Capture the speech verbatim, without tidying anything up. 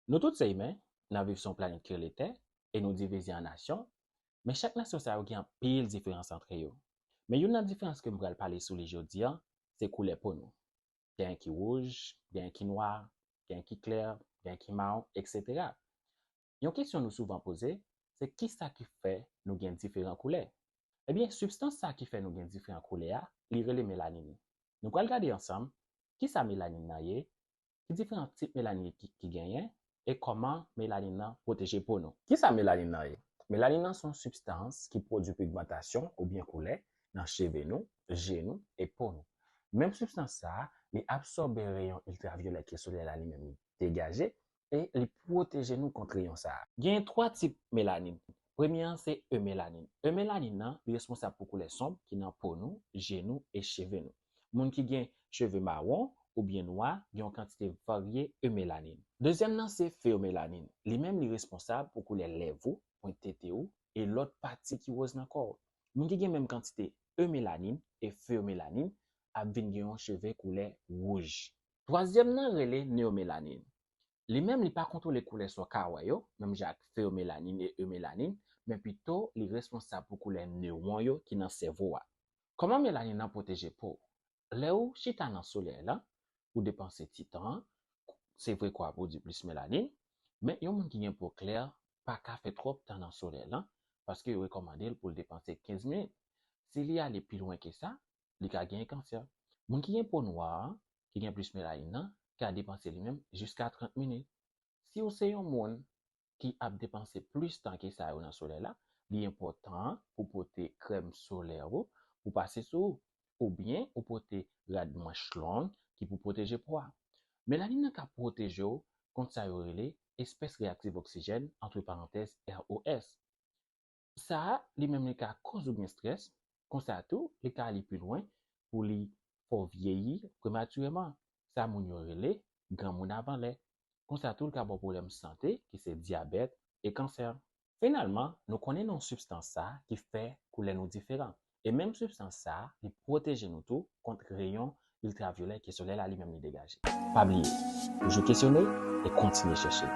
Nou tout se imen, n ap viv sou yon planèt ki rele Tè, e nou divize an nasyon, men chak nasyon sa yo gen anpil diferans antre yo. Men youn nan diferans ke m pral pale sou li jodi a, se koulè po nou. Genyen ki wouj, genyen ki nwa, genyen ki klè, genyen ki mawon, etsetera. Yon kesyon nou souvan poze, se kisa ki fè nou gen diferan koulè? Ebyen, sibstans sa ki fè nou gen diferan koulè a, li rele melanin. Nou pral gade ansanm kisa melanin nan ye, ki diferan tip melanin ki, ki genyen, e kòman melanin nan pwoteje po nou. Kisa melanin nan ye? Melanin nan se yon sibstans ki pwodui pigmantasyon oubyen koulè nan cheve nou, je nou, e po nou. Menm sibstans sa a, li absòbe reyon iltravyolè ke solèy la li menm li degaje, e li pwoteje nou kont reyon sa a. Gen twa tip melanin. Premye an se eumelanin. Eumelanin nan, li responsab pou koulè sonb ki nan po nou, je nou, e cheve nou. Moun ki gen cheve mawon oubyen nwa gen yon kantite varye eumelanin. Dezyèm nan se pheomelanin. Li menm li responsab pou koulè lèv ou, pwent tete ou, e lòt pati ki woz nan kò w. Moun ki gen menm kantite eumelanin e pheomelanin ap vin gen yon cheve koulè wouj. Twazyèm nan rele neomelanin. Li menm li pa kontwole koulè sa w ka wè yo, menm jan ak pheomelanin e eumelanin, men pito li responsab pou koulè newon yo ki nan sèvo a. Kòman melanin nan pwoteje po w? Lè ou chita nan solèy la, ou depanse ti tan an, se vre ke w a pwodui plis melanin, men yon moun ki gen po klè pa ka fè twòp tan nan solèy la, paske yo rekòmande l pou l depanse kenz minit. Si li ale pi lwen ke sa, li ka genyen kansè. Moun ki gen po nwa an, ki gen plis melanin nan, ka depanse li menm jiska trant minit. Si w se yon moun ki ap depanse plis tan ke sa yo nan solèy la, li enpòtan pou pote krèm solè ou pou pase sou ou, oubyen ou pote rad manch long ki pou pwoteje po a. Melanin nan ka pwoteje w kont sa yo rele espès reyaktif oksijèn, antre parantèz, R O S. Sa a, li menm li ka koz ou gen strès, konsa tou, li ka ale pi lwen pou li fè w vyeyi prematireman. Sa moun yo rele granmoun avan lè. Konsa tou, li ka ba w pwoblèm sante, ki se dyabèt e kansè. Finalman, nou konnen nan sibstans sa a ki fè koulè nou diferan. E menm sibstans sa a, li pwoteje nou tou kont reyon iltravyolè ke solèy la li menm li degaje. Pa bliye, toujou kesyone e kontinye chèche.